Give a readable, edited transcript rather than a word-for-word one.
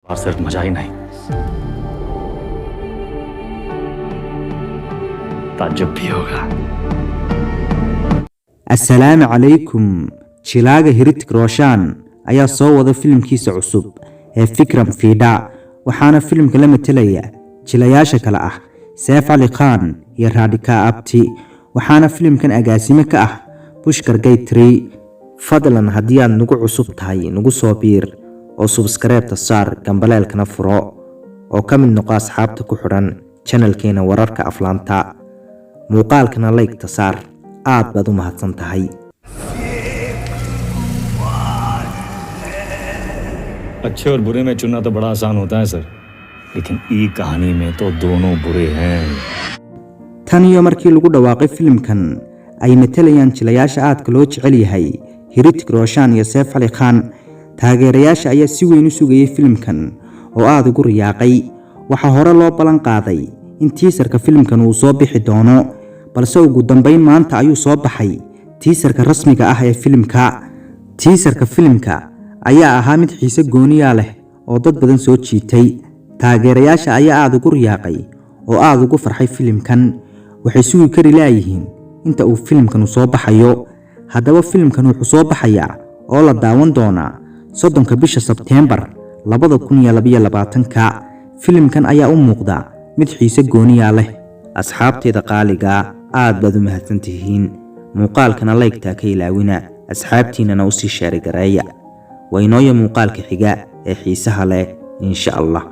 और सिर्फ मजा ही नहीं, ताज्जुब भी होगा। Assalaamu calaykum. Jilaaga Hrithik Roshan ayaa soo wada filimkiisa cusub ee Vikram Vedha, waxaana filimka la matelaya jilayaasha kale ah Saif Ali Khan iyo Radhika Apte, waxaana filimkan agaasime ka ah Pushkar Gaitree. Fadlan haddii aad nagu cusub tahay, nagu soo biir oo subscribe-ta saar, gambaleelkana furo oo ka mid noqo asxaabta ku xidhan channelkeena wararka aflaanta. Muuqaalkana like-ta saar. Aad baad u mahadsan tahay. अच्छे और बुरे में चुनना तो बड़ा आसान होता है सर, लेकिन एक कहानी में तो दोनों बुरे हैं। Tan iyo markii lagu dhawaaqay filimkan ay matalayaan jilayaasha aadka loo jecel yahay Hrithik Roshan iyo Saif Ali Khan, taageerayaasha ayaa si weyn u sugayay filimkan oo aada ugu riyaaqay. Waxaa hore loo ballan qaaday in teaserka filimkan uu soo bixi doono, balse ugu dambeyn maanta ayuu soo baxay teaserka rasmiga ah ee filimka. Teaserka filimka ayaa ahaa mid xiise gooniya leh oo dad badan soo jiitay. Taageerayaasha ayaa aada ugu riyaaqay oo aada ugu farxay filimkan. Waxay sugi kari laayihiin inta uu filimkanu soo baxayo. Haddaba filimkan wuxuu soo baxayaa oo la daawan doonaa 30-ka bisha Sebteembar 2022-ka. Filimkan ayaa u muuqda mid xiise gooniya leh. Asxaabteeda qaaliga, aad baad u mahadsantihiin. Muuqaalkana like-taa ka ilaawina, asxaabtiinana usii share gareeya. Waynooya muuqaalka xiga ee xiisaha leh, insha Allah.